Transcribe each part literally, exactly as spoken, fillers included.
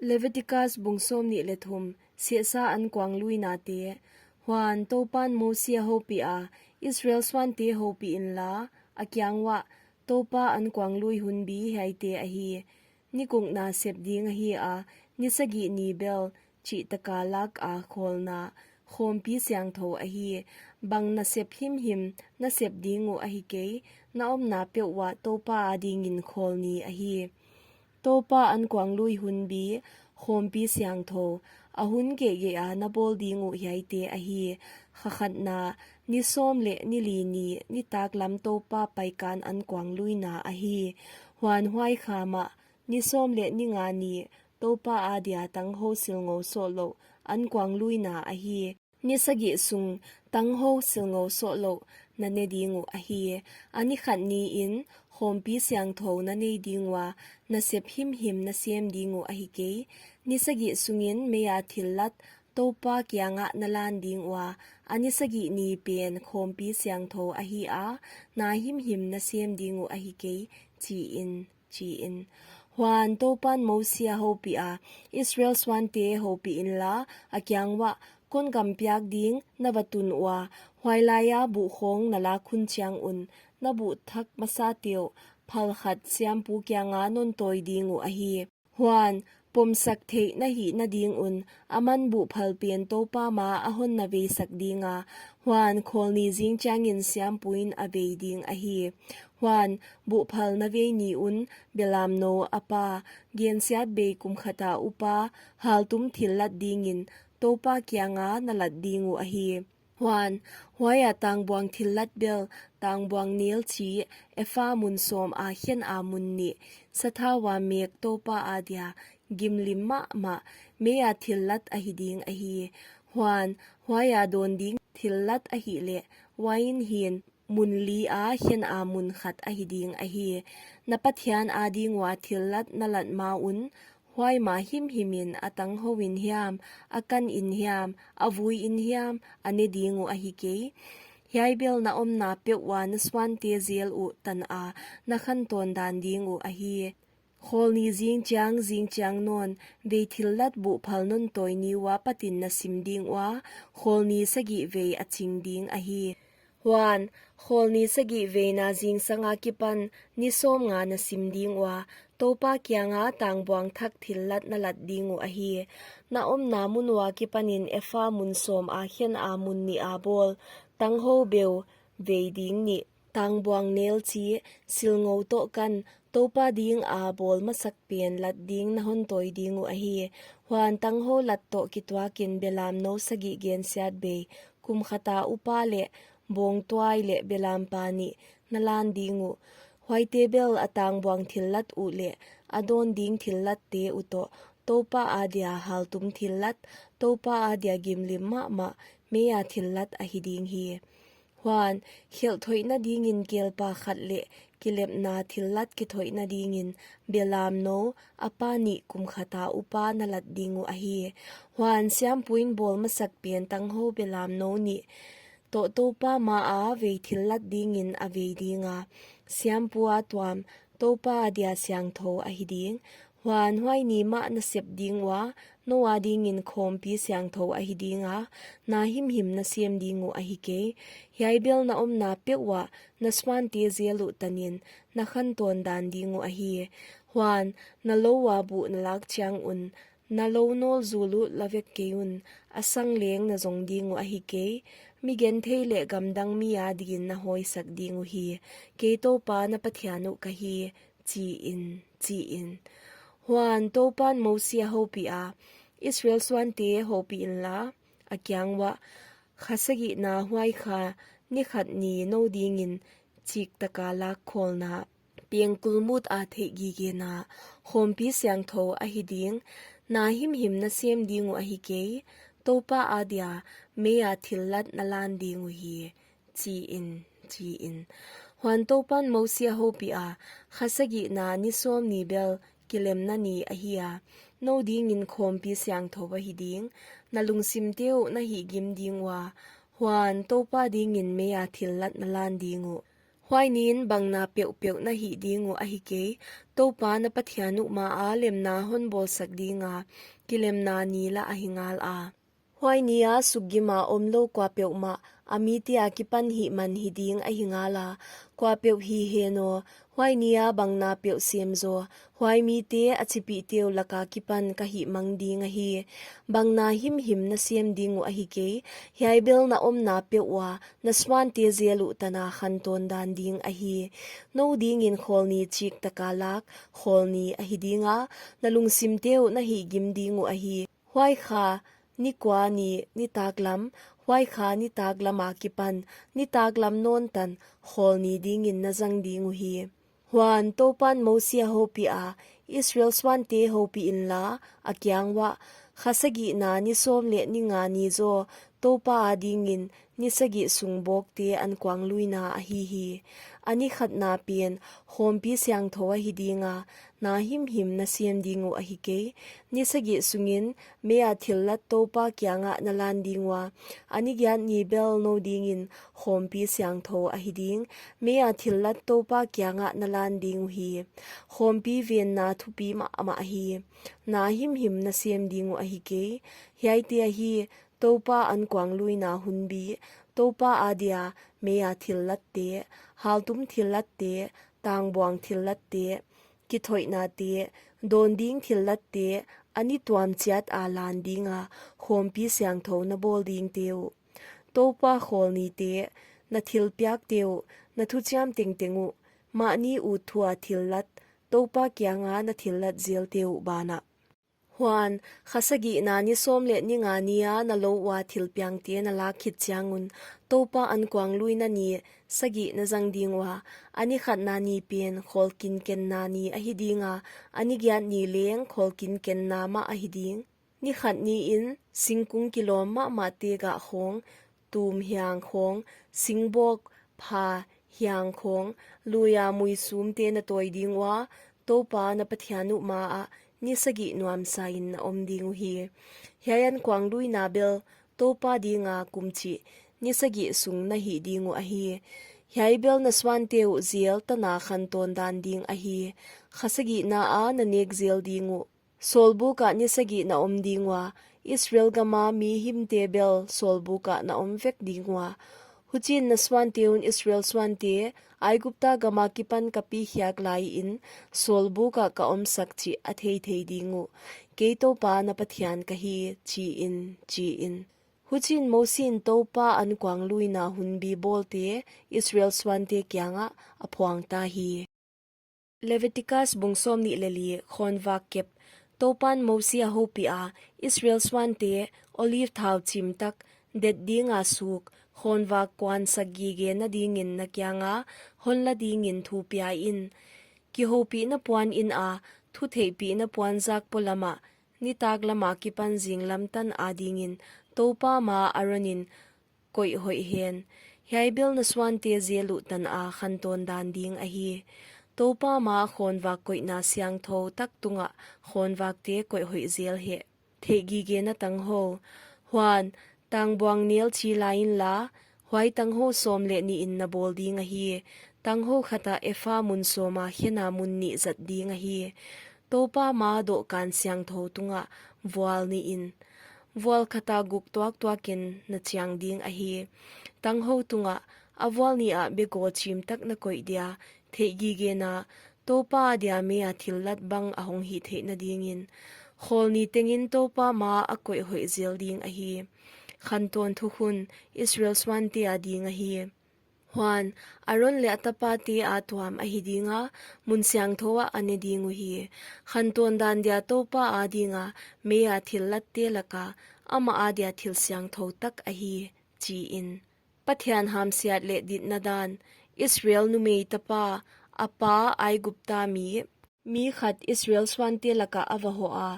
Leviticus bung sawmnih leh thum, sehsa ankuangluinate. Huan Toupan Mosi a houpiha, Israel suante houpih inla, a kiang uah, Toupa ankuanglui hunbi hiaite ahi. Ni gukna sep ding ahi a, ni sagih ni bel, chih taka laka khawlna, khawmpi siangthou ahi. Bang nasep himhim nasep ding uh ahi kei, na omna peuh uah Toupa adingin khawlni ahi. Toupa ankuanglui hunbi, khawmpi siangthou, a hun geihgeiha na bawl ding uh hiaite ahi. Kha khatna, ni sawm leh ni li ni, nitaklam Toupa paikan ankuangluina ahi. Huan huai kha mah, ni sawm leh ni nga ni, Toupa adia tanghou silngou sohlouh, ankuangluina ahi. Ni sagih sung, tanghou silngou sohlouh, na ne ding uh ahi. A ni khat niin, khawmpi siangthou na nei ding ua, nasep himhim na sem ding uh ahi kei. Ni sagih sungin meia thillat, Toupa kiangah na lan ding ua, a ni sagih ni pen khawmpi siangthou ahi a, na himhim na sem ding uh ahi kei, chiin, chiin. Huan Toupan Mosi a houpiha, Israel suante houpih inla, a kiang uah, kon gam piak ding na va tun ua, huai laia buh khawng na lak hun chiang un, na buh thak masate uh, phal khat siampu kianga non tawi ding uh ahi. Huan, pomsak theih na hihna ding un, aman buh phal pen Toupa maah a hon na veisak dinga, huan khawlni zing chiangin siampuin a vei ding ahi. Huan, buh phal na vei ni un, belamnou a pa, gensiatbei kum khata upa, haltum thillat dingin, Toupa kianga na lat ding uh ahi. Huan, huaia tangbuang thillat bel, tangbuang nel chi, efa mun sawma khena mun nih, sathaua mek Toupa adia, gimlim mahmah, meia thillat ahi ding ahi. Huan, huaia dawn ding thillat ahihleh, uain hin, mun lia khena mun khat ahi ding ahi. Na Pathian ading ua thillat na lat ma un, huai ma himhimin a tanghou in hiam, a kan in hiam, a vui in hiam, a ne ding uh ahi kei. Hiai bel na omna peuh ua na suante zel uh tana, na khantawn dan ding uh ahi. Khawlni zing chiang, zing chiang nawn, vei thillat buh phal non tawi ni ua patin na sim ding ua, khawlni sagih vei a ching ding ahi. Huan, khawlni sagih veina zingsang akipan, ni sawmnga na sim ding ua, Toupa kianga tangbuang thak thillat na lat ding uh ahi. Na omna mun ua kipanin efa mun sawma khena mun niha bawl, tanghou beu, vei ding nih, tangbuang nel chi, silngou toh kan, Toupa dinga bawl masak pen lat ding na hon tawi ding uh ahi. Huan tanghou lat toh kituakin belamnou sagih gensiatbei, kum khata upa leh, bawngtuai leh belampa nih, na lan ding uh. Huaite bel a tangbuang thillat uh leh, a dawn ding thillatte uh toh, Toupa adia haltum thillat, Toupa adia gimlim mahmah, meia thillat ahi ding hi. Huan, khelh thoihna dingin kelpa khat leh, kilemna thillat kithoihna dingin, belamnou, a pa nih kum khata upa na lat ding uh ahi. Huan, siampuin bawl masak pen tanghou belamnou nih, toh Toupa maa vei thillat dingin a vei dinga, siampu a tuam, Toupa adia siangthou ahi ding. Huan huai ni mah na sep ding ua, nou adingin khawmpi siangthou ahi dinga, na himhim na sem ding uh ahi kei. Hiai bel na omna peuh uah, na suante zel uh tanin, na khantawn dan ding uh ahi. Huan, na lou ua buh na lak chiang un, na lou nawl zul uh la vek kei un, a sang leng na zong ding uh ahi kei. Mi genthei leh gamdang mi adingin na hawisak ding uhi. Kei Toupa na Pathian uh ka hi, chiin, chiin. Huan Toupan Mosi a houpiha, Israel suante houpih inla, a kiang uah, kha sagihna huai kha, ni khat ni nou dingin, chik taka lak khawlna, pengkul muta theih gigena, khawmpi siangthou ahi ding, na himhim na sem ding uh ahi kei, Toupa adia, meia thillat na lan ding uhi, chiin, chiin. Huan Toupan Mosi a houpiha, kha sagihna ni sawm ni bel, kilemna ni ahi a, nou dingin khawmpi siangthou ahi ding, na lungsimte uh na hihgim ding ua, huan Toupa dingin meia thillat na lan ding uh. Huai niin bang na peuhpeuh na hih ding uh ahi kei, Toupa na Pathian uh maa lemna hon bawlsak dinga, kilemna ni lah ahi ngala. Huai nia sukgima omlou kuapeuhmah, a mite akipan hihman hi ding ahi ngala, kuapeuh hi hen aw, huai nia bang na peuh sem zaw, huai mite a chipihte uh laka kipan ka hihmang ding ahi. Bang na himhim na sem ding uh ahi kei, hiai bel na omna peuh ua, na suante zel uh tana khantawn dan ding ahi. Nou dingin khawlni chik taka lak, khawlni ahi dinga, na lungsimte uh na hihgim ding uh ahi. Huai kha, ni kua ni, nitaklam, huai kha nitaklam akipan, nitaklam nawn tan, khawlni dingin na zang ding uhi. Huan, Toupan Mosi a houpiha, Israel suante houpih inla, a kiang uah, kha sagihna ni sawm leh ni nga ni zaw, Toupa adingin, ni sagih sung bawkte ankuangluina ahi hi. A ni khatna pen, khawmpi siangthou ahi dinga, na himhim na sem ding uh ahi kei. Ni sagih sungin, meia thillat Toupa kiangah na lan ding ua. A ni giat ni bel nou dingin, khawmpi siangthou ahi ding. Meia thillat Toupa kiangah na lan ding uhi. Khawmpi venna thupi mahmah ahi. Na himhim na sem ding uh ahi kei. Hiaite ahi, Toupa ankuangluina hunbi, Toupa adia, meia thillatte, haltum thillatte, tangbuang thillatte, kithoihnate, dawn ding thillatte, a ni tuam chiata lan dinga, khawmpi siangthou na bawl dingte uh. Toupa khawlnite, na thilpiakte uh, na thuchiam tengteng uh, mahni ut thua thillat, Toupa kianga na thillat zelte uh banah. Huan, kha sagihna ni sawm leh ni nga nia na lou ua thilpiangte na lak khit chiangun, Toupa ankuangluina ni sagih na zang ding ua, a ni khatna ni pen khawlkinkenna ni ahi dinga, a ni giat ni leng khawlkinkenna mah ahi ding. Ni khat niin, singkung kilawm mahmahte gah khawng, tum hiang khawng, singbawk, pha hiang khawng, luia muisumte na tawi ding ua, Toupa na Pathian uh maah, ni sagih nuamsain na om ding uhi. Hiai ankuangluina bel, Toupa dinga kum chih, ni sagih sung na hih ding uh ahi. Hiai bel na suante uh zel tana khantawn dan ding ahi. Kha sagihna a na nek zel ding uh. Sawlbukah ni sagih na om ding ua, Israel gama mi himte bel sawlbukah na om vek ding ua. Huchiin na suante un Israel suante, Aigupta gama kipan ka pi khiak laiin, sawlbukah ka omsak chih a theithei ding uh. Kei Toupa na Pathian ka hi, chiin, chiin. Huchiin Mosiin Toupa ankuangluina hunbi bawlte, Israel suante kiangah a phuangta hi. Leviticus bung sawmnih leh li, khawnvak kep. Toupan Mosi a houpiha, Israel suante, olive thau chimtak, det dinga suk, khawnvak kuan sak gigena dingin na kianga, hon la dingin thu pia in. Kihoupihna puan ina, thutheihpihna puan zak polama, nitak lama kipan zinglam tan adingin, Toupa maa Aronin, koih hoih hen. Hiai bel na suante zel uh tana khantawn dan ding ahi. Toupa maa khawnvak koihna siangthou tak tungah khawnvakte koih hoih zel hen. Theihgigena tanghou. Huan, tangbuang nel chi la inla, huai tanghou sawm leh nihin na bawl ding ahi. Tanghou khata epha mun sawma khena mun nih zat ding ahi. Toupa maa dohkan siangthou tungah vual nihin. Vual khata guk tuaktuakin na chiang ding ahi. Tanghou tungah a vual nihah begaw chimtak na koih dia, theihgigena, Toupa adia meia thillat bang a hong hih theihna dingin. Khawlni tengin Toupa maa a koih hoih zel ding ahi. Khantawn thukhun, Israel suante ading ahi. Huan, Aron leh a tapate a tuam ahi dinga, mun siangthou ah a ne ding uhi. Khantawn dan dia Toupa adinga, meia thillatte laka, amah adia thil siangthou tak ahi, chiin. Pathian hamsiat leh ditna dan, Israel numei tapa, a pa Aigupta mi, mi khat Israel suante lakah a va hoha,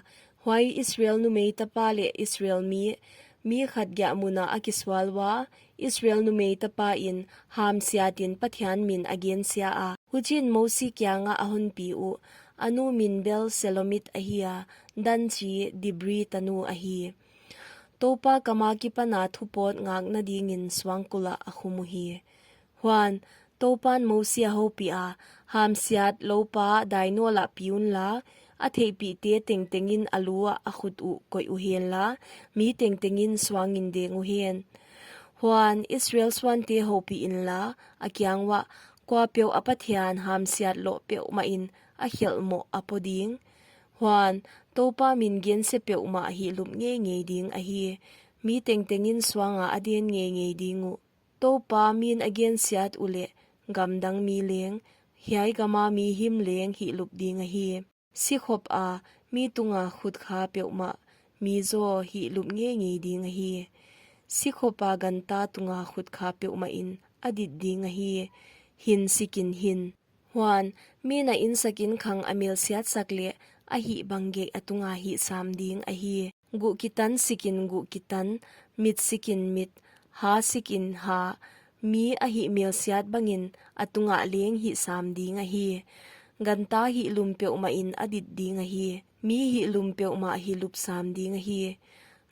huai Israel numei tapa leh Israel mi, mi khat giahmuna a kisual ua, Israel numei tapain hamsiatin Pathian min a gensia a. Huchiin Mosi kianga a honpi uh, a nu min bel Selomit ahi a, Dan chi Dibri tanu ahi. Toupa kama kipana thupawt ngakna dingin suangkula a khum uhi. Huan, Toupan Mosi a houpiha, Hamsiat loupa dainawl ah pi unla, a theihpihte tengtengin a lu ah a khut uh koih uhenla, mi tengtengin suangin deng uhen. Huan Israel suante houpih inla, a kiang uah, Kuapeuh a Pathian hamsiat loh peuhmahin a khelh moh a po ding. Huan Toupa min gense peuhmah hihlup ngeingei ding ahi. Mi tengtengin suanga a den ngeingei ding uh. Toupa min a gensiat uleh, gamdang mi leng, hiai gama mi him leng hihlup ding ahi. Sikhopa mi tunga khut kha peuhmah, mi zaw hihlup ngeingei ding ahi. Sikhopa ganta tunga khut kha peuhmahin a dit ding ahi. Hin sikin hin. Huan, min a insakinkhang a melsiatsak leh, a hih bang geih a tunga hihsam ding ahi. Guh kitan sikin guh kitan, mit sikin mit, ha sikin ha, mi a hih melsiat bangin a tungah leng hihsam ding ahi. Ganta hihlum peuhmahin a dit ding ahi. Mi hihlum peuhmah hihlup sam ding ahi.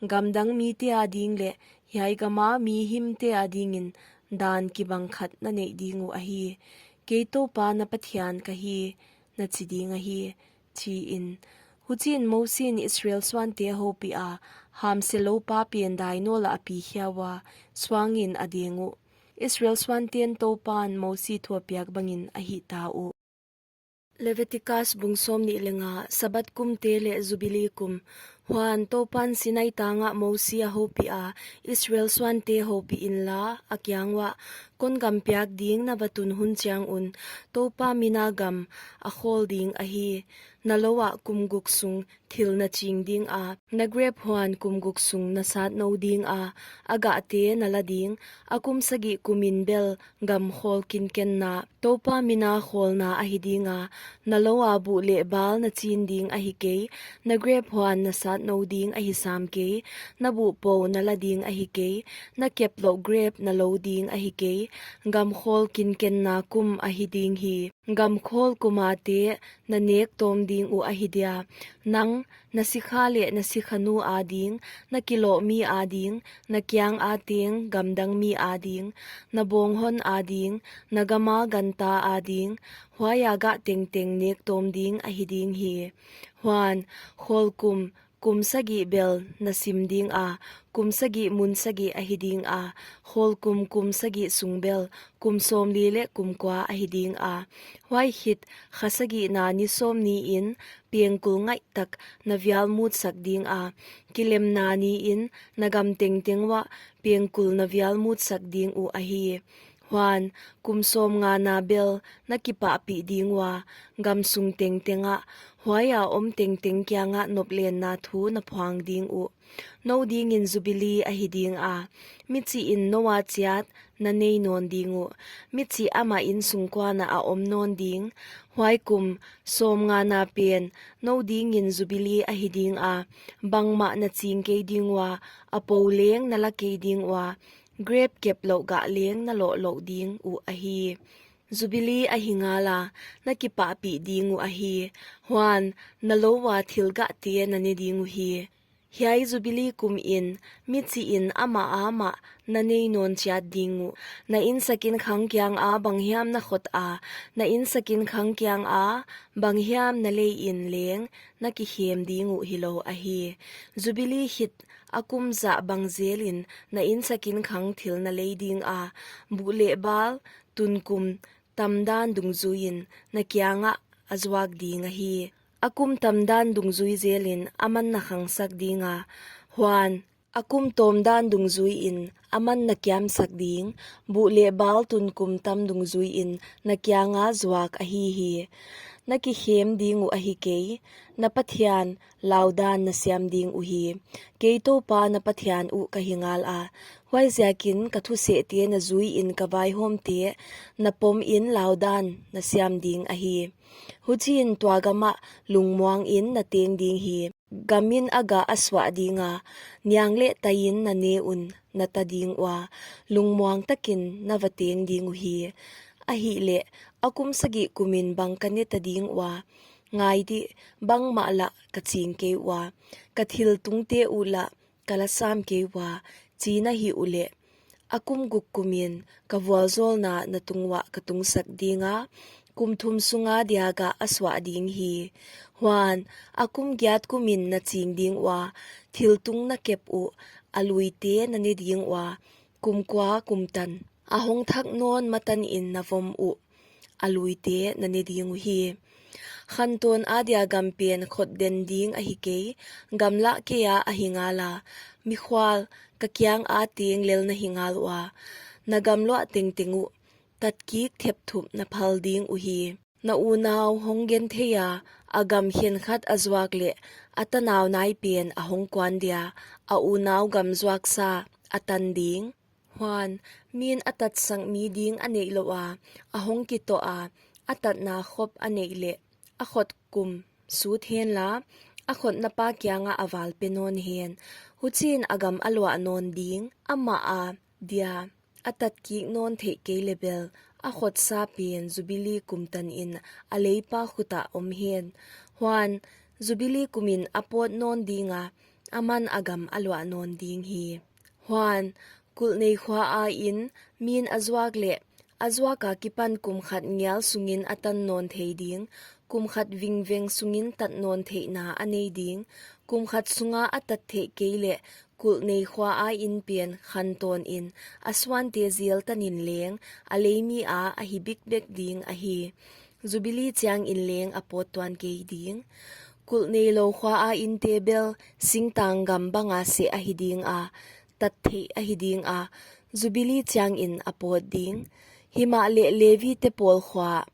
Gamdang mite ading leh, hiai gama mi himte adingin dan kibang khat na neih ding uh ahi. Kei Toupa na Pathian ka hi, na chi ding ahi, chiin. Huchiin Mosiin Israel suante houpiha, hamse loupa pen dainawl ah a pi khia ua, suangin a deng uh. Israel suanten Toupan Mosi thu a piak bangin a hihta uh. Levitikas bung sawmnih leh nga, Sabat kumte leh Jubili kum. Huan Toupan Sinai tangah Mosi a houpiha, Israel suante houpih inla, a kiang uah, Kon gam piak ding na va tun hun chiang un, Toupa mina gam a khawl ding ahi. Na lou ah kum guk sung thil na ching dinga, na grep huan kum guk sung na sat nou dinga, a gahte na la ding, a kum sagih kumin bel gam khawl kinkenna, Toupa mina khawlna ahi dinga, na lou a buh leh bal na chin ding ahi kei, na grep huan na sat nou ding ahi sam kei, na buh pou na la ding ahi kei, na kep louh grep na lou ding ahi kei, gam khawl kinkenna kum ahi ding hi. Gam khawl kumate na nek tawm ding uh ahi dia. Nang, na sikha leh na sikhanu ading, na kiloh mi ading, na kiang a teng gamdang mi ading, na bawnghon ading, na gama ganta ading, huaia gah tengteng nek tawm ding ahi ding hi. Huan, khawl kum, kum sagih bel na sim dinga, kum sagih mun sagih ahi dinga, khawl kum kum sagih sung bel, kum sawmli leh kum kua ahi dinga. Huai khit, kha sagihna ni sawm niin, pengkul ngaihtak na vial mutsak dinga, kilemna niin, na gam tengteng uah, pengkul na vial mutsak ding uh ahi. Huan, kum sawmngana bel na kipahpih ding ua, gam sung tengtengah, huaia om tengteng kiangah noplenna thu na phuang ding uh. Nou dingin Jubili ahi dinga, michihin noua chiat na nei nawn ding uh. Michih amah in sungkuana a om nawn ding. Huai kum, sawmngana pen, nou dingin Jubili ahi dinga, bangmah na ching kei ding ua, a pou leng na la kei ding ua, grep kep louh gah leng na loh louh ding uh ahi. Jubili ahi ngala, na kipahpih ding uh ahi. Huan, na lou ua thil gahte na ne ding uhi. Hiai Jubili kumin, michihin amah amah na nei nawn chiat ding uh. Na insakinkhang kianga banghiam na khota, na insakinkhang kianga banghiam na leiin leng, na kikhem ding uh hilou ahi. Jubili khit, a kum zah bang zelin na insakinkhang thil na lei dinga, buh leh bal, tunkum, tamdan dungzuiin na kiangah a zuak ding ahi. A kum tamdan dungzui zelin aman na khangsak dinga. Huan, a kum tawmdan dungzuiin aman na kiamsak ding, buh leh bal tunkum tam dungzuiin na kianga zuak ahi hi. Na kikhem ding uh ahi kei, na Pathian laudan na siam ding uhi. Kei Toupa na Pathian uh ka hi ngala, huaiziakin ka thusehte na zuiin ka vaihawmte na pomin laudan na siam ding ahi. Huchiin tua gamah lungmuangin na teng ding hi. Gamin a gah a suah dinga, niang leh taiin na ne un na ta ding ua, lungmuang takin na va teng ding uhi. Ahihleh, a kum sagih kumin bang ka ne ta ding ua, ngai dih, bangmah lah ka ching kei ua, ka thil tungte uh lah ka la sam kei ua, chi na hih uleh, a kum guk kumin ka vualzawlna na tunguah ka tungsak dinga, kum thum sunga diagah a suah ding hi. Huan, a kum giat kumin na ching ding ua, thiltung na kep uh, a luite na ne ding ua, kum kua kum tan, a hong thak nawn matanin na vom uh, a luite na ne ding uhi. Khantawn adia gam pen khot den ding ahi kei, gamlah keia ahi ngala, mikhual, ka kianga teng lel na hi ngal ua, na gamluah tengteng uh, tatkik thepthup na phal ding uhi. Na unau hong gentheia, a gam khenkhat a zuak leh, a tanau nai pen a hong kuan dia, a unau gam zuaksa, a tan ding. Huan, min a tatsak mi ding a neih louha, a hong kitoh a, a tatna khop a neih leh, a khot kum sut henla, a khotnapa kianga a val pe nawn hen. Huchiin a gam a luah nawn ding, amah a dia, a tatkik nawn theih kei leh bel, a khotsa pen Jubili kum tanin a leipa khutah om hen. Huan, Jubili kumin a pawt nawn dinga, aman a gam a luah nawn ding hi. Huan, kulhnei khua ain, min a zuak leh, a zuaka kipan kum khat ngial sungin a tan nawn thei ding, kum khat vingveng sungin tat nawn theihna a nei ding, kum khat sunga a tat theih kei leh, kulhnei khua ain pen khantawnin, a suante zel tanin leng, a leimia ahi bikbek ding ahi. Jubili chiangin leng a pawt tuan kei ding. Kulhnei lou khua ainte bel, singtang gam banga seh ahi dinga, tat theih ahi dinga, Jubili chiangin a pawt ding. Himahleh Levite pawl khua,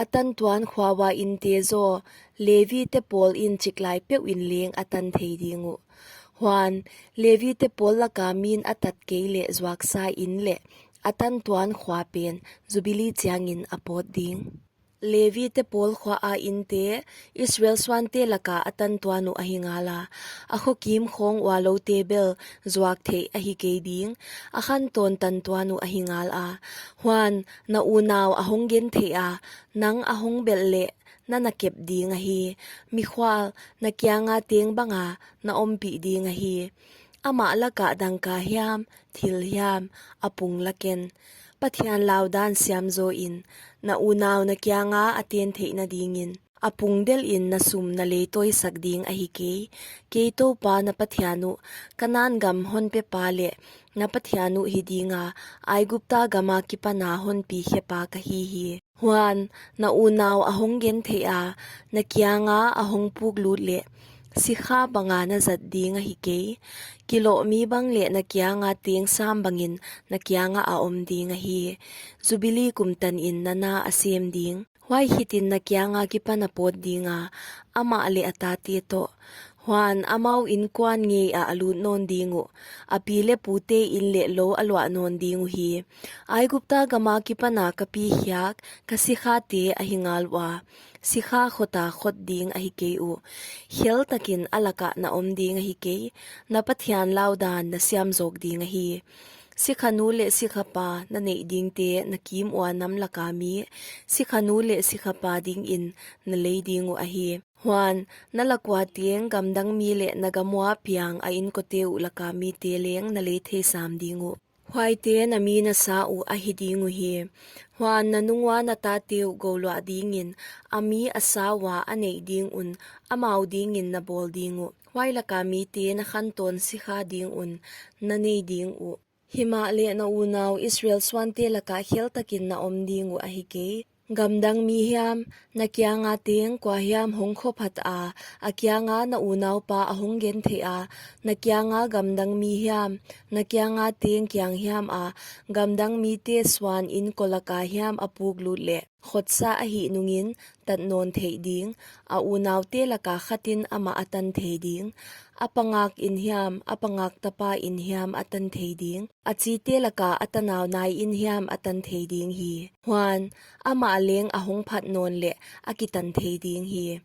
a tantuan khua ua inte zaw, Levite pawlin chiklai peuhin leng a tan thei ding uh. Huan, Levite pawl laka min a tat kei leh zuaksa in leh, a tantuan khua pen, Jubili chiangin a pawt ding. Levite pawl khua ainte, Israel suante laka a tantuan uh ahi ngala, a khokim khawng ua loute bel zuak theih ahi kei ding, a khantawn tantuan uh ahi ngala. Huan, na unau a hong gentheia, nang a hong belh leh, na na kep ding ahi, mikhual, na kianga teng banga, na ompih ding ahi. Amah laka dangka hiam, thil hiam, a pung laken, Pathian laudan siam zawin, na unau na kianga a ten theihna dingin, a pung delhin na sum na leitawi sak ding ahi kei. Kei Toupa na Pathian uh, Kanan gam honpepa leh, na Pathian uh hi dinga, Aigupta gama kipana honpi khepa ka hi hi. Huan, na unau a hong gentheia, na kianga a hong puklut leh, sikha banga na zat ding ahi kei. Kiloh mi bang leh na kianga teng sam bangin na kianga a om ding ahi. Jubili kum tanin na na a sem ding. Huai hitin na kianga kipan a pawt dinga, amah leh a tate toh. Huan amau inkuan ngeia a lut nawn ding uh, a pi leh pute in leh lou a luah nawn ding uhi. Aigupta gama kipana ka pi khiak, ka sikhate ahi ngal ua, sikha khota khot ding ahi kei uh. Khel takin a laka na om ding ahi kei, na Pathian laudan na siam zawk ding ahi. Sikhanu leh sikhapa na neih dingte na kim ua nam laka mi, sikhanu leh sikhapa dingin na lei ding uh ahi. Huan, na lak ua teng gamdang mi leh na gam ua piang a inkote uh laka mite leng na lei thei sam ding uh. Huaite na mi na sa uh ahi ding uhi. Huan, na nung ua na tate uh gouluah dingin, a mi a sa ua a neih ding un, amau dingin na bawl ding uh. Huai laka mite na khantawn sikha ding un, na nei ding uh. Himahleh na unau Israel suante laka khel takin na om ding uh ahi kei. Gamdang mi hiam, na kianga teng kua hiam hong khophat a, a kianga na unaupa a hong gentheia, na kianga gamdang mi hiam, na kianga teng kiang hiam a, gamdang mite suan inko laka hiam a puklut leh, khotsa ahih nungin, tat nawn theih ding, a unaute laka khatin amah a tan thei ding, a pangak in hiam, a pangak tapa in hiam a tan thei ding, a chite laka a tanau nai in hiam a tan thei ding hi. Huan, amah leng a hong phat nawn leh a kitan thei ding hi.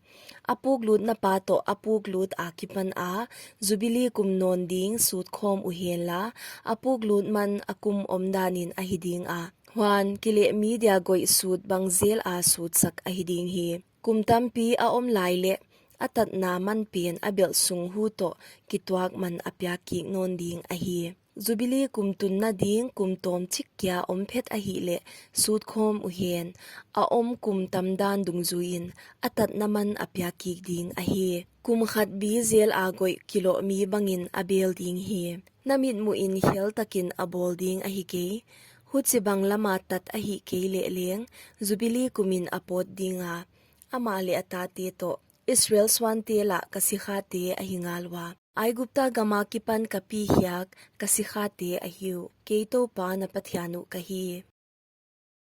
A puklutna pa toh a puklut akipan a, Jubili kum nawn ding sut khawm uhenla, a puklut man a kum omdanin ahi dinga. Huan, kileh mi dia goih sut bang zela sutsak ahi ding hi. Kum tampi a om lai leh, a tatna man pen a belh sung hu toh kituak man a piak kik nawn ding ahi. Jubili kum tunna ding kum tawmchik kia om phet ahihleh sutkhawm uhen, a om kum tamdan dungzuiin a tatna man a piak kik ding ahi. Kum khat bi jela goih kiloh mi bangin a bel ding hi. Na mitmuhin khel takin a bawl ding ahi kei. Huchibang lama tat ahih kei leh leng, Jubili kumin a pawt dinga, amah leh a tate toh, Israel suante lah ka sikhate ahi ngal ua, Aigupta gama kipan ka pi khiak ka sikhate ahi uh, kei Toupa na Pathian uh ka hi.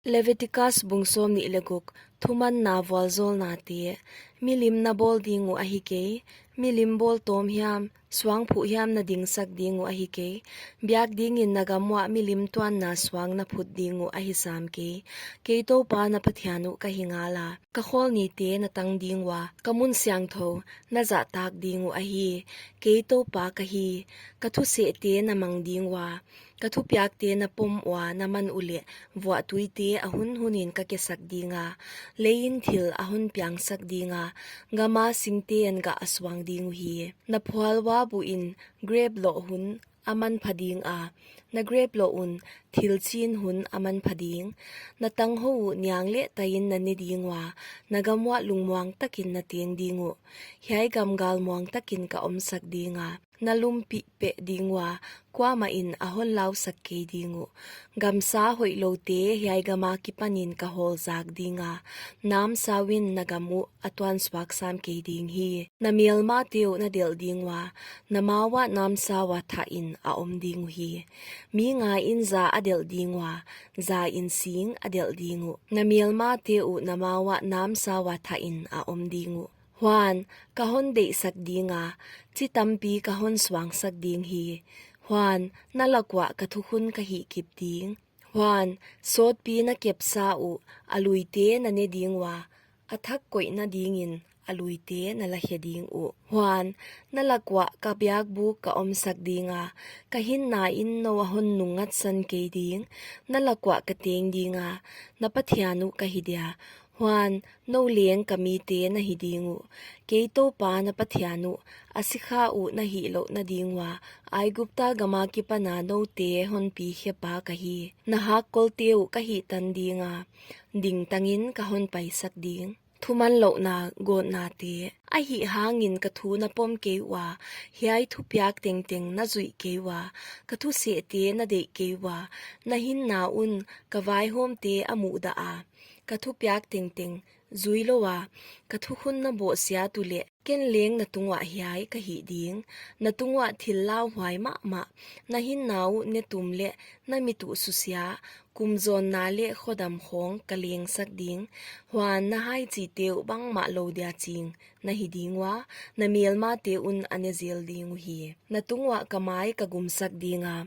Leviticus bung sawmnih leh guk. Thumanna vualzawlnate. Milim na bawl ding uh ahi kei. Milim bawl tawm hiam, suang phuh hiam na dingsak ding uh ahi kei. Biak dingin na gam uah milim tuanna suang na phut ding uh ahi sam kei. Kei Toupa na Pathian uh ka hi ngala, ka khawlnite na tang ding ua, ka mun siangthou na zahtak ding uh ahi. Kei Toupa ka hi. Ka thusehte na mang ding ua, ka thupiakte na pom ua na man uleh, vuahtuite a hunhunin ka kesak dinga, leiin thil a hon piangsak dinga, gama singten gah a suang ding uhi. Na phual ua buhin grep loh hun a manpha dinga, na grep loh un thil chin hun a manpha ding. Na tanghou uh niang leh taiin na ne ding ua, na gam uah lungmuang takin na teng ding uh. Hiai gam galmuang takin ka omsak dinga, na lumpih peh ding ua, kuamahin a hon lausak kei ding uh. Gamsa hoihloute hiai gama kipanin ka hawlzak dinga, namsauin na gam uh a tuansuak sam kei ding hi. Na melmate uh na delh ding ua, na ma uah namsau a thahin a om ding uhi. Mi ngain za a delh ding ua, zain sing a delh ding uh. Na melmate uh na ma uah namsau a thahin a om ding uh. Huan, ka hon deihsak dinga, chi tampi ka hon suangsak ding hi. Huan, na lak uah ka thukhun ka hihkip ding. Huan, sawtpi na kepsa uh a luite na ne ding ua, a thak koihna dingin a luite na lakhe ding uh. Huan, na lak uah ka biakbuk ka omsak dinga, ka hinnain nou a hon nungngatsan kei ding. Na lak uah ka teng dinga, na Pathian uh ka hi dia. Huan, nou leng ka mite na hi ding uh. Kei Toupa na Pathian uh, a sikha uh na hih louhna ding ua, Aigupta gama kipana noute hon pi khepa ka hi. Na hakkolte uh ka hihtan dinga, dingtangin ka hon paisak ding. Thumanlouhna gawtnate. Ahihhangin ka thu na pom kei ua, hiai thupiak tengteng na zuih kei ua, ka thusehte na deih kei ua, na hinna un ka vaihawmte a muhdaha, ka thupiak tengteng zui loua, ka thukhun na bawhsiat uleh, ken leng na tunguah hiai ka hih ding. Na tunguah thil lauhuai mahmah, na hinna uh netum leh na mit uh susia, kumzawnna leh khodam khawng ka lengsak ding. Huan, na haichite uh bangmah lou dia ching na hi ding ua, na melmate un a ne zel ding uhi. Na tunguah ka mai ka gumsak dinga,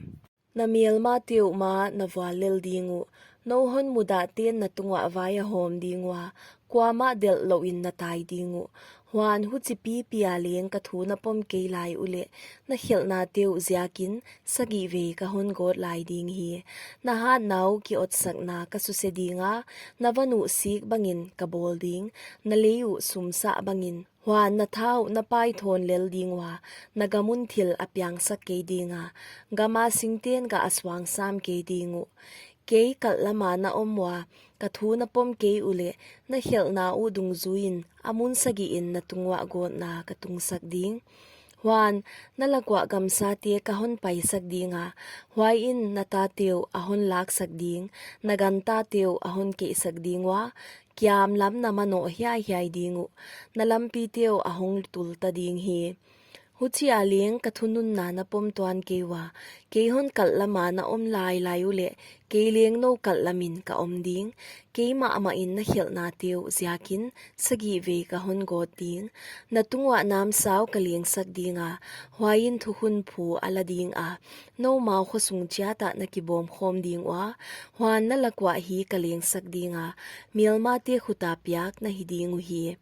na melmate uh ma na vuallel ding uh. Nou hon mudahte'n na tunguah vai a hawm ding ua, kuamah delh louhin na tai ding uh. Huan, huchi pipi a leng ka thu na pom kei lai uleh, na khelhnate uh ziakin sagih vei ka hon gawt lai ding hi. Na hatna uh ki-otsakna ka suse dinga, na van uh sik bangin ka bawl ding, na lei uh sumsah bangin. Huan, na tha uh na paithawn lel ding ua, na gam un thil a piangsak kei dinga, gama singten gah a suang sam kei ding uh. Kei kalh lama na om ua, ka thu na pom kei uleh, na khelhna uh dungzuiin a mun sagihin na tunguah gawtna ka tungsak ding. Huan, na lak uah gamsate ka hon paisak dinga, huaiin na tate uh a hon laksak ding, na gantate uh a hon keihsak ding ua, kiam lam na manoh hiaihiai ding uh, na lampite uh a hong tulta ding hi. Huchia leng ka thununna na pom tuan kei ua, kei hon kalh lama na om lailai uleh, kei leng nou kalh lamin ka om ding. Kei mahmahin na khelhnate uh ziakin sagih vei ka hon gawt ding. Na tunguah namsau ka lengsak dinga, huaiin thukhun phu a la dinga, noumau khosung chiatah na kibawm khawm ding ua. Huan, na lak uah hi ka lengsak dinga, melmate khuta piak na hi ding uhi.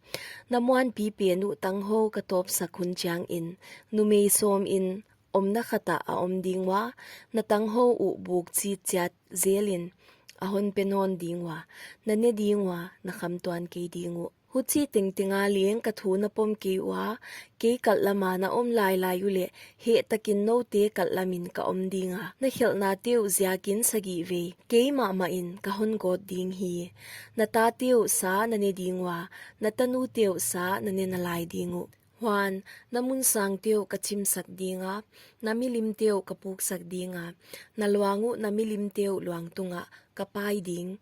Na muanpi pen uh tanghou ka tawpsak hun chiangin, numei sawmin omna khatah a om ding ua, na tanghou uh buk chitchiat zelin a hon pe nawn ding ua, na ne ding ua, na kham tuan kei ding uh. Huchi tengtenga leng ka thu na pom kei ua, kei kalh lama na om lailai uleh, hehtakin noute kalh lamin ka om dinga, na khelhnate uh ziakin sagih vei keimahmahin ka hon gawt ding hi. Na tate uh sa na ne ding ua, na tanute uh sa na ne nalai ding uh. Huan, na mun sangte uh ka chimsak dinga, na milimte uh ka puksak dinga, na luang uh na milimte uh luang tungah ka pai ding.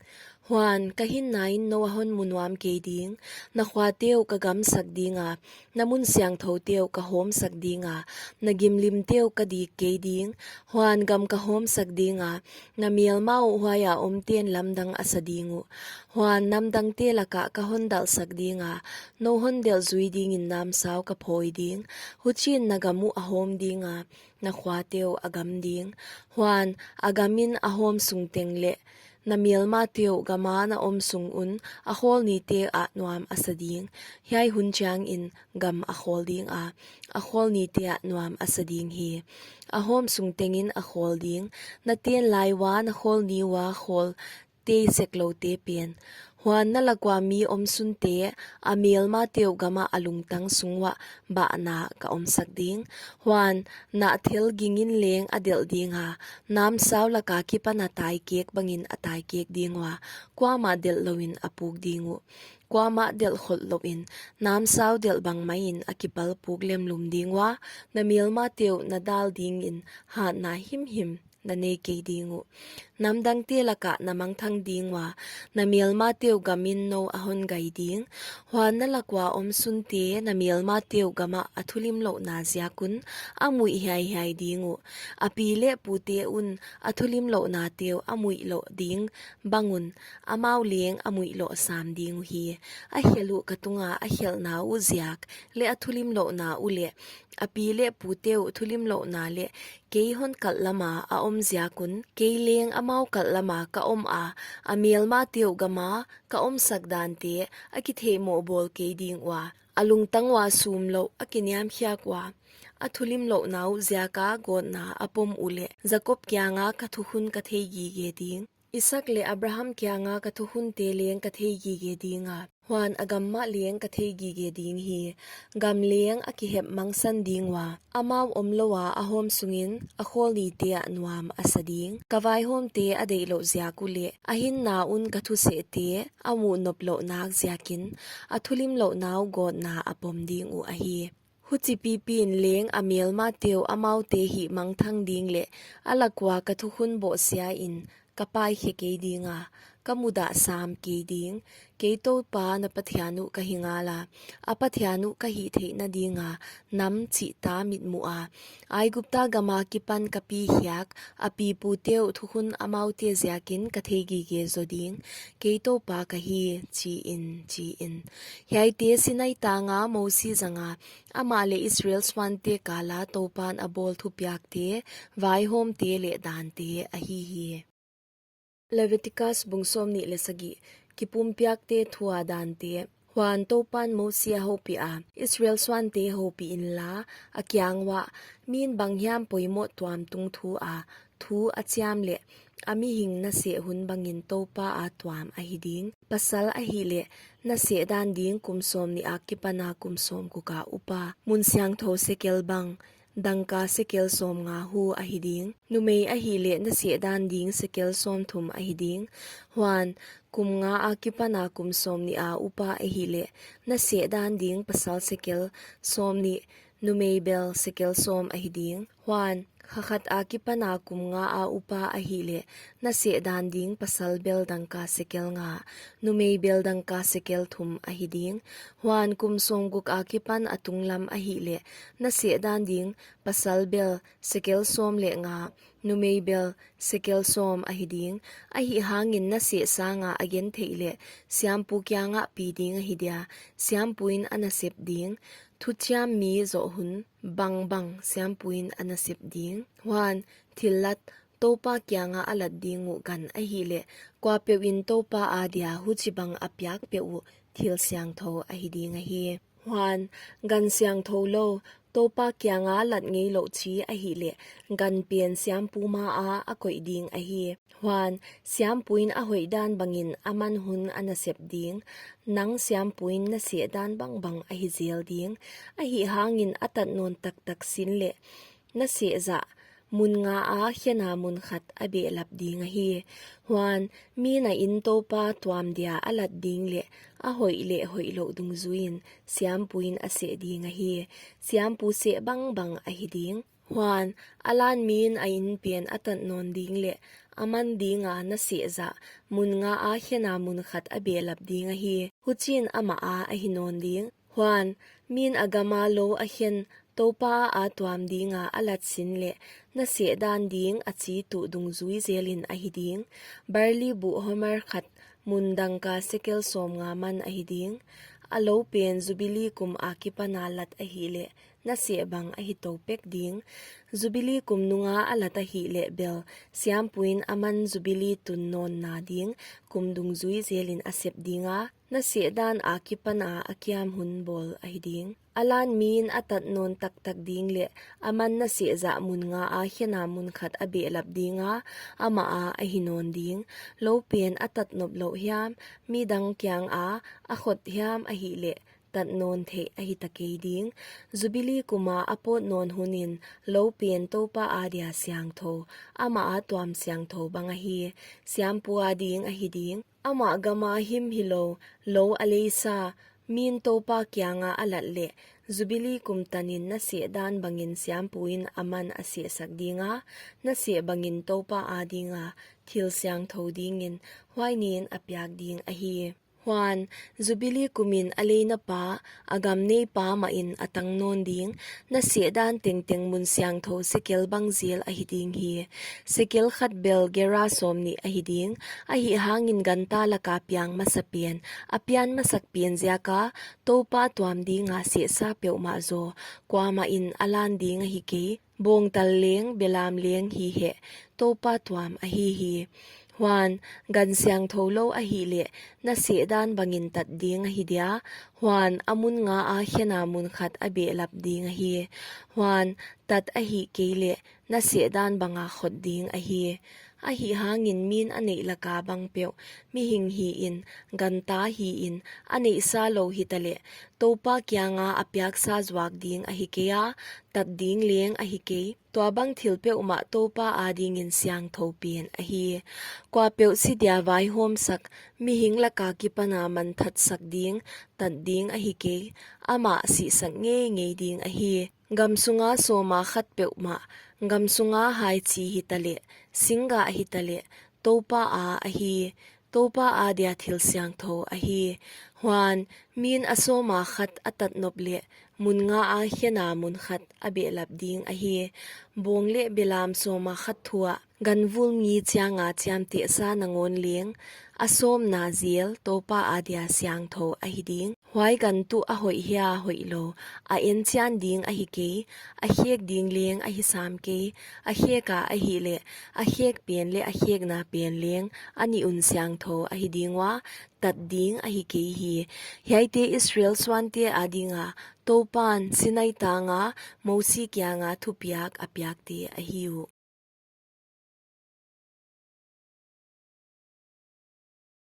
Huan, ka hinnain nou a hon mu nuam kei ding, na khuate uh ka gamsak dinga, na mun siangthoute uh ka hawmsak dinga, na gimlimte uh ka dik kei ding. Huan, gam ka hawmsak dinga, na melma uh huaia omten lamdang a sa ding uh. Huan, namdangte lakah ka hon dalhsak dinga, nou hon delh zui dingin namsau ka phawi ding. Huchiin na gam uh a hawm dinga, na khuate uh a gam ding. Huan, a gamin a hawm sung teng leh, na melmate uh gama na om sung un a khawl nite ah nuam a sa ding. Hiai hun chiangin gam a khawl dinga, a khawl nite ah nuam a sa ding hi. A hawm sung tengin a khawl ding. Na ten lai ua na khawl ni ua khawl tei sekloute pen. Huan, na lak ua mi omsunte, a melmate uh gamah a lungtang sung uah bahna ka omsak ding. Huan, nah thil gingin leng a delh dinga, namsau laka kipan a taikek bangin a taikek ding ua, kuamah delh louin a puk ding uh. Kuamah delh kholh louin, namsau delh bang maiin a kipal puk lemlum ding ua, na melmate uh na dal dingin hatna himhim na nei kei ding uh. Namdangte lakah na mangthang ding ua, na melmate uh gamin nou a hon gai ding. Huan, na lak ua omsunte, na melmate uh gamah a thulimlouhna ziak un a muih hiaihiai ding uh. A pi leh pute un a thulimlouhnate uh a muih loh ding bang un, amau leng a muih loh sam ding uhi. A khelh uh ka tunga a khelhna uh ziak leh a thulimlouhna uh leh, a pi leh pute uh thulimlouhna leh, kei hon kalh lama a om ziak un, kei leng amau kalh lama ka om a, a melmate uh gama ka omsak dante a kitheihmoh bawl kei ding ua, a lungtang ua sum louh a kiniamkhiak ua, a thulimlouhna uh ziaka gawtna a pom uleh, Jakob kianga ka thukhun ka theigige ding. Isak leh Abraham kianga ka thukhunte leng ka theigige dinga, huan a gam mah leng ka theigige ding hi. Gam leng a kihep mangsan ding ua, amau omloua a hawm sungin a khawl nite ah nuam a sa ding. Ka vaihawmte a deihlouh ziak uleh, a hinna un ka thusehte a muh noplouh nak ziakin, a thulimlouhna uh gawtna a pom ding uh ahi. Huchi pipiin leng a melmate uh amaute hihmangthang ding leh, a lak ua ka thukhun bohsiain ka paikhe kei dinga, ka mudah sam kei ding. Kei Toupa na Pathian uh ka hi ngala, a Pathian uh ka hih theihna dinga nam chihta mitmuha Aigupta gama kipan ka pi khiak, a pipute uh thukhun amaute ziakin ka theigige zo ding. Kei Toupa ka hi, chiin, chiin. Hiaite Sinai tanga Mosi zanga, amah leh Israel suante kala Toupan a bawl thupiakte, vaihawmte leh dante ahi hi. Leviticus bung sawmnih leh sagih. Kipumpiakte thua dante. Huan Toupan Mosi a houpiha, Israel suante houpih inla, a kiang uah, min banghiam poimoh tuam tung thu a, thu a chiam leh, a mihing na seh hun bangin Toupa a tuam ahi ding. Pasal ahihleh, na seh dan ding kum sawmnih akipana kum sawmguk a upa, mun siangthou sekel bang, dangka sekel sawmnga hu ahi ding. Numei ahihleh na seh dan ding sekel sawmthum ahi ding. Huan, kum nga akipana kum sawmnih a upa ahihleh, na seh dan ding pasal sekel sawmnih, numei bel sekel sawm ahi ding. Huan, kha khat akipana kum nga a upa ahihleh, na seh dan ding pasal bel dangka sekel nga, numei bel dangka sekel thum ahi ding. Huan, kum sawmguk akipan a tunglam ahihleh, na seh dan ding pasal bel sekel sawm leh nga, numei bel sekel sawm ahi ding. Ahihhangin na seh sanga a gentheih leh, siampu kiangah pi ding ahi dia, siampuin a na sep ding. Thuchiam mi zoh hun bangbang siampuin a na sep ding. Huan, thillat, Toupa kianga a lat ding uh gan ahihleh, kuapeuhin Toupa adia huchibang a piak peuh uh thil siangthou ahi ding ahi. Huan, gan siangthou lou, Toupa kianga lat ngeilouh chi ahihleh, gan pen siampu maa a koih ding ahi. Huan, siampuin a hoih dan bangin aman hun a na sep ding, nang siampuin na seh dan bangbang ahi zel ding, ahihhangin a tat nawn taktak sin leh, na seh zah mun ngaa khena mun khat a behlap ding ahi. Huan, mi'n a inn Toupa tuam dia a lat ding leh, a hoih leh hoihlouh dungzuiin, siampuin a seh ding ahi. Siampu seh bangbang ahi ding. Huan, a lan mi'n a inn pen a tat nawn ding leh, aman dinga na seh zah mun ngaa khena mun khat a behlap ding ahi. Huchiin amah a ahi nawn ding. Huan, mi'n a gama lou a khen Toupa a tuam dinga a lat sin leh, na seh dan ding a chi tuh dungzui zelin ahi ding. Barli buh homer khat, mun dangka sekel sawmnga man ahi ding. A lou pen Jubili kum akipana lat ahihleh, na seh bang ahi tou pek ding. Jubili kum nunga a lat ahihleh bel, siampuin aman Jubili tun nawnna ding kum dungzui zelin a sep dinga, na seh dan akipana a kiam hun bawl ahi ding. A lan mi'n a tat nawn taktak ding leh, aman na seh zah mun ngaa khena mun khat a behlap dinga, amah a ahi nawn ding. Lou pen a tat nop louh hiam, midang kianga a khot hiam ahihleh, tat nawn theih ahi ta kei ding. Jubili kuma a pawt nawn hunin lou pen Toupa adia siangthou, amah a tuam siangthou bang ahi. Siampu ading ahi ding. Amah gama him hilou, lou a leisa, mi'n Toupa kianga a lat leh, Jubili kum tanin na seh dan bangin siampuin aman a sehsak dinga, na seh bangin Toupa adinga thil siangthou dingin huai niin a piak ding ahi. Huan, Jubili kumin a leina pa, a gam nei pa mahin a tang nawn ding, na seh dan tengteng mun siangthou sekel bang zel ahi ding hi. Sekel khat bel gera sawmnih ahi ding, ahihhangin ganta laka piang masa pen, a pian masak pen ziaka, Toupa tuam dinga sehsa peuhmah zaw, kuamahin a lan ding ahi kei. Bawngtal leng, belam leng hi heh, Toupa tuam ahi hi. Huan, gan siangthou lou ahihleh, na seh dan bangin tat ding ahi dia. Huan, a mun ngaa khena mun khat a behlap ding ahi. Huan, tat ahih kei leh, na seh dan banga khot ding ahi. Ahihhangin mi'n a neih laka bang peuh, mihing hiin, ganta hiin, a neihsa lou hitaleh, Toupa kianga a piaksa zuak ding ahi keia, tat ding leng ahi kei. Tuabang thil peuhmah Toupa adingin siangthou pen ahi. Kuapeuh si dia vaihawmsak, mihing laka kipana manthatsak ding, tat ding ahi kei. Amah sihsak ngeingei ding ahi. Gam sunga sawma khat peuhmah, gam sunga haichi hitaleh, singgah hitaleh, Toupa a ahi. Toupa adia thil siangthou ahi. Huan, mi'n a sawma khat a tat nop leh, mun ngaa khena mun khat a behlap ding ahi. Bawng leh belam sawma khat thuah, ganvul ngi chianga chiamtehsa nangawn leng, a sawmna zel Toupa adia siangthou ahi ding. Huai gan tuh a hoih hia hoih lou, a enchian ding ahi kei, a khek ding leng ahi sam kei, a kheka ahihleh, a khek pen leh a khekna pen leng, a nih un siangthou ahi ding ua, tat ding ahi kei hi. Hiaite Israel suante adinga, Toupan Sinai tanga, Mosi kianga thupiak a piakte ahi uh.